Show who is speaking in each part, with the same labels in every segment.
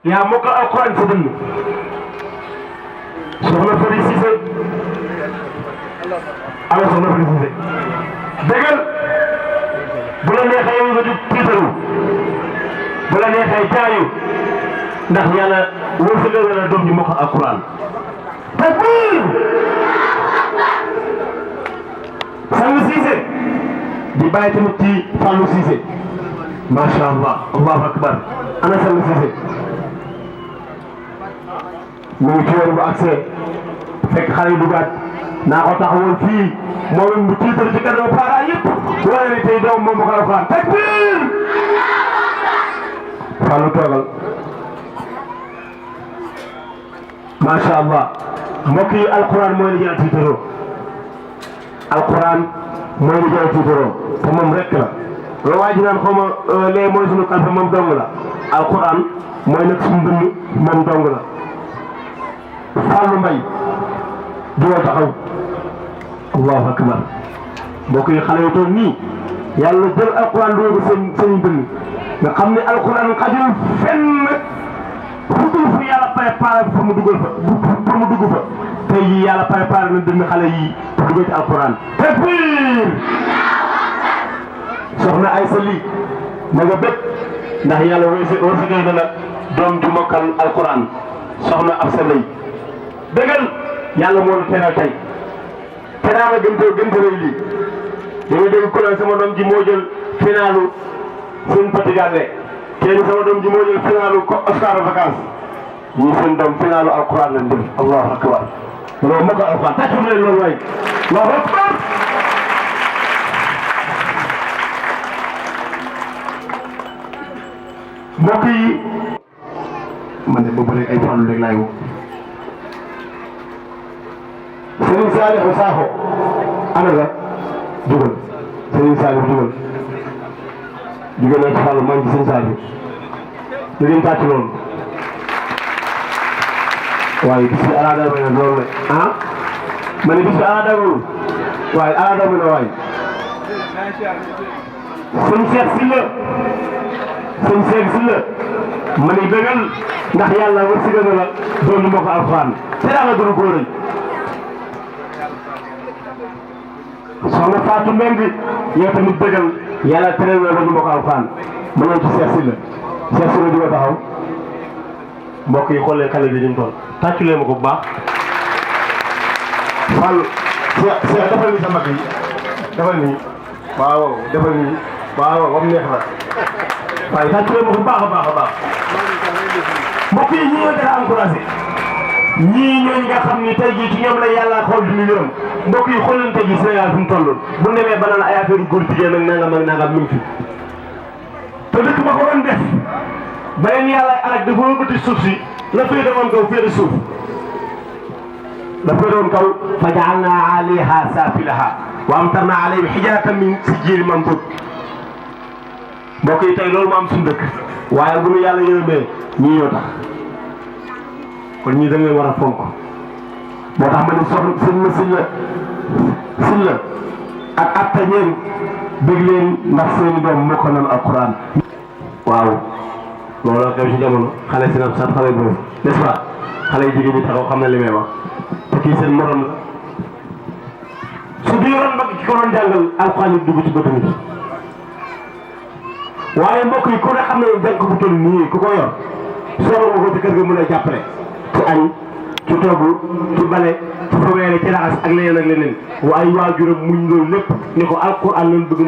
Speaker 1: yaa mokkal alquran sa dënn soxna Fari Cissé ala soxna Fari Cissé dëggal bu la neexee yow nga jug tiitaru bu la neexee jaayu ndax yàlla wërsëgal na la doom ji mokkal alquran takbir Sang Cissé di bàyyi tamit ci Fallou Cissé macha allah allahu akbar ana Sang Cissé mu ngi ci yoon bu accès fekk xale yi dugaat naa ko taxawal fii moom mu tiital ci kanamu parents yëpp wala ni tey doom moom mokkal alquran takbir Fallou toogal macha allah mbokk yi alquran mooy li ñu tiitaroo alquran mooy li ñu tiitaroo te moom rek la loolu waa ji naan xaw ma lee mooy sunu kalfe moom dong la alquran mooy nag suñu dënn moom dong la Fallou Mbaye diwa taxaw allahu akbar mbokk yi xale yu toog nii yàlla jël alquran dugal ko seen dënn nga xam ne alquran xajul fenn futul fu yàlla préparé pour mu dugal fa pour mu dugg fa tey jii yàlla préparé na dënn xale yi pour dugal ci alquran takbir soxna Aysa lii na nga bépp ndax yàlla wërsëgal na la doom ju mokkal alquran soxna Absa Lay dëggal yàlla moo la teral tey teraanga gën ko rëy lii dañuy dégg ku ne sama doom ji moo jël finalu seen petit gàlle kenn sama doom ji moo jël finalu Oscar vacance ñii seen doom finalu alquran lañ jël allahu akbar loolu mokkal alquran tàccum leen loolu waay allahu akbar mbokk yi man de boobu rek ay Fallou rek laay woo Serigne Saliou Sakho ana la jugal Serigne Saliou jugal naa ci Fallou maa ngi ci Serigne Saliou da ngeen tàcc loolu waaye bis bi ala dama ne loolu la ah ma ne bis bi ala dama waaye ala dama ne waaye sëñ Cheikh Sylla sëñ Cheikh Sylla ma ne bëggal ndax yàlla wërsëgal na la doon moo ko alxuraan te yàlla dana ko rëy soxna Fatou Mbengue yow tamit bëggal yàlla tere na doon moo ko alxuraan ma ñëw ci Cheikh Sylla Cheikh Sylla di ko taxaw mbokk yi xool leen xale bi ñu toll tàccu leen ma ko bu baax Fall Cheikh defal ni sa mag yi defal nii waaw defal nii waaw ba mu neex la waaye tàccu leen ma ko bu baax a baax a baax mbokk yi ñi ñoo dara encouragé ñii ñooñu nga xam ni tey jii ci ñoom la yàlla xool di ñu yërëm mbokk yi xool leen tey jii Sénégal fi mu toll bu demee ba naan ay affaire góor jigéen ak nangam mi ngi fi te dëkk ba ko doon def ba leen yàlla alak dafa wëlbati suuf si la féete woon kaw féete suuf la féete woon kaw fa ja'alnaa 'alayhaa saafilahaa wa amtarnaa 'alayhim hijaaratan min sijjiilin manduud mbokk yi tey loolu moo am suñu dëkk waaye bu ñu yàlla yërëmee ñii ñoo tax kon ñii da ngeen war a fonk moo tax ma ne soxna sëñ ma Sylla ak atta ñeen bëgg leen ndax seeni doom moo ko nan alquran waaw loolu la xew ci jamono xale si nag sax xale boobu n'est-ce pas xale yu jigéen ñi taxaw xam na li may wax te kii seen morom la su di yoroon mbagg ki ko doon jàngal alquran yi dugg ci bëtam bi waaye mbokk yi ku ne xam ne jàng bu toll nii ku ko yor soxla nga ko ci kër ga mën a jàppale ci añ ci togg ci bale ci fobeere ci raxas ak leneen ak leneen waaye waajuram muñ loolu lépp ni ko alquran lañ bëgg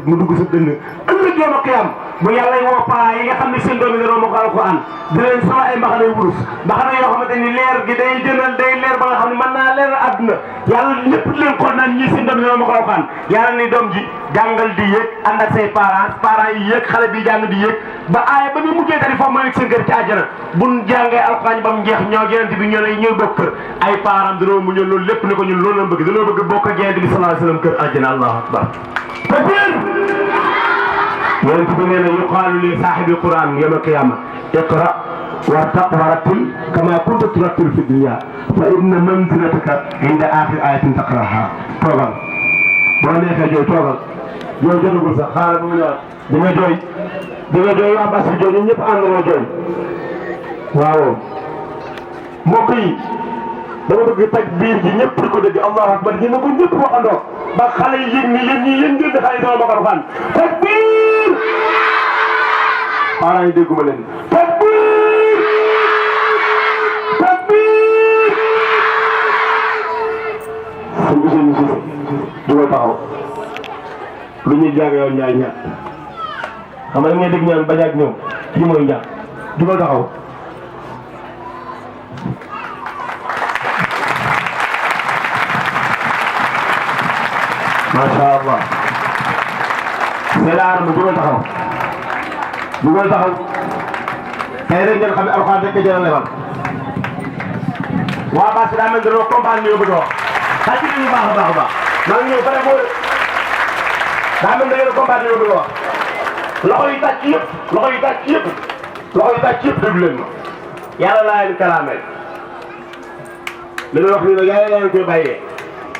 Speaker 1: mu dugg sa dënn ëllëg yoom ak yam bu yàlla woo parents yi nga xam ne seen doom yi dañoo mokkal alquran di leen solo ay mbaxana yu wurus mbaxana yoo xamante ni leer gi day leer ba nga xam ne mën naa leer àdduna yàlla lépp leen xool naan ñii seen doom yi dañoo mokkal alquran yàlla ni doom ji jàngal di yéeg ànd ak say parents yi yéeg xale bi jàng di yéeg ba aaya ba ñu mujjee tari foofu ma nekk seen kër ci àjjana buñ jàngee alquran ba mu jeex ñoo génante bi ñooy bokk kër ay parents dañoo muñoon loolu lépp ni ko ñun loolu lañ bëgg dañoo bëgg bokk ak génante bi sallallahu alayhi wasallam kër àjjana allahu akbar yonent bi nee na yuqaalu li saahibil quran yawmal qiyaama iqra warattil kama kunta turattil fi dunya fa inna manzilataka inda aaxiri ayatin taqraha toogal boo neexee jooy toogal jooy jotagul sax xaaral ba mu ñëwaat di nga jooy waa bas bi jooy ñun ñëpp àndandoo jooy waaw mbokk yi dama bëgg takbiir gi ñëpp di ko dégg allahu akbar ñu ne ko ñëpp waxandoo ba xale yi yëg ni yéen ñii yéen ngeen di xale yi sama bakar xaan takbiir parents yi dégguma leen takbiir takbiir suñ gisee ñu si dugal taxaw lu ñuy jàng yow ñaay ñaar xam nga ngay dégg ñaan bañ ak ñëw kii mooy ñaar dugal taxaw macha allah c'est la arme dugal taxaw tey rek ngeen xam ne alxuraan rek jëral lebal waa Bass daa mel ne dañoo comprendre li nga bëgg a wax xaj ci ñu baax a baax a baax maa ngi ñëw pare boo daa mel ne da ngeen a comprendre li nga bëgg a wax loxo yi tàcc yëpp déglu leen ma yàlla laa leen kalaamee li may wax nii nag yàlla laa leen koy bàyyee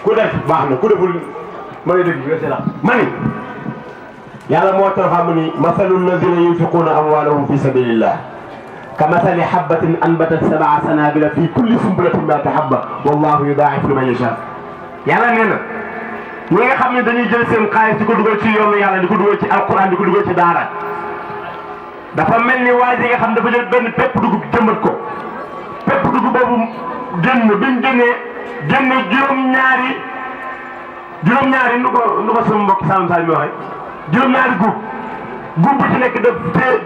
Speaker 1: ku def baax na ku deful ma ngi dégg nga seetal ma ni yàlla moo tax xam ni masalul lazina yunfiquuna amwaalahum fi sabilillah ka masali habbatin anbatat sab'a sanabila fi kulli sumbulatin mi'atu habba wallahu yudaa'ifu liman yashaa yàlla nee na ñi nga xam ne dañuy jël seen xaalis di ko dugal ci yoonu yàlla di ko dugal ci alquran di ko dugal ci daara dafa mel ni waa ji nga xam dafa jël benn pepp dugub jëmbat ko pepp dugub boobu génn bi mu génne juróom-ñaari nu ko sama mbokk Saalum Saalum mi waxee juróom-ñaari guub bu ci nekk def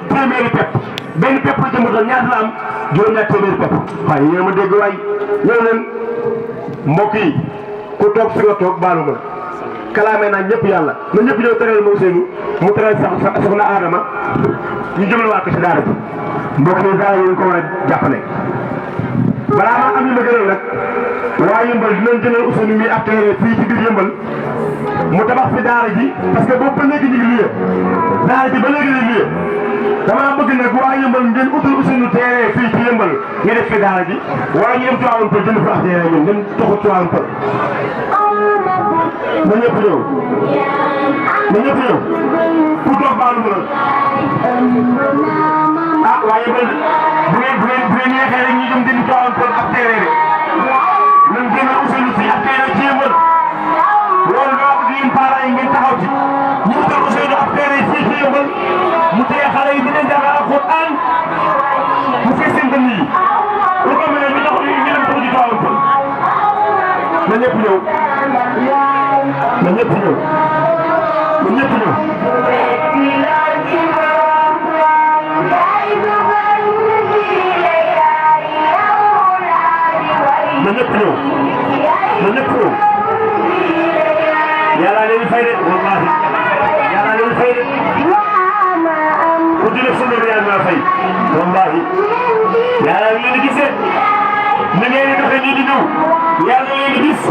Speaker 1: téeméeri pepp benn pepp la jëmbatoon ñaata la am juróom-ñaari téeméeri pepp waaye yéen ma dégg waay ñëw leen mbokk yi ku toog fi nga toog baalu ma kalaamee naa ñëpp yàlla na ñëpp ñëw teral moo seenu mu teral soxna Adama ñu jëmalewaat ko si daara ji mbokk yi daara yi ko war a jàppale balaa maa am li ma gënal nag waa Yëmbal dinañ jëlal Ousseynou mi ab terrain fii ci biir Yëmbal mu tabax fi daara ji parce que boobu ba léegi ñu ngi luyee daara ji ba léegi ñu luyee damaa bëgg nag waa Yëmbal ngeen utal Ousseynou terrain fii ci Yëmbal nga def fi daara ji wala ñu dem Tivaouane Peulh jënd fa ak terrain ñun dem toxu Tivaouane Peulh na ñëpp ñëw ku toog baalu ma ah waa Yëmbal bu ngeen yeexee rek ñu jëm jënd Tivaouane Peulh ak terrain de nañ génne Ousseynou si ak terrain ci Yëmbal loolu doo bëgg yéen parents yi ngeen taxaw ci ñu utal Ousseynou ab terrain fii ci Yëmbal mu téye xale yi di leen jàngal alxuraan mu fekk seen dënn yi lu ko mel ni taxaw ñu dem taxaw ci Tivaouane Peulh na ñëpp ñëw na ñëpp ñëw na ñëpp ñëw na ñëpp ñëw na ñëpp ñëw yàlla leen fay de wallahi yàlla leen fay de ku jëlee sunu réew mi fay wallahi yàlla leen di gisee ni ngeen di doxee nii di ñëw yàlla leen di gis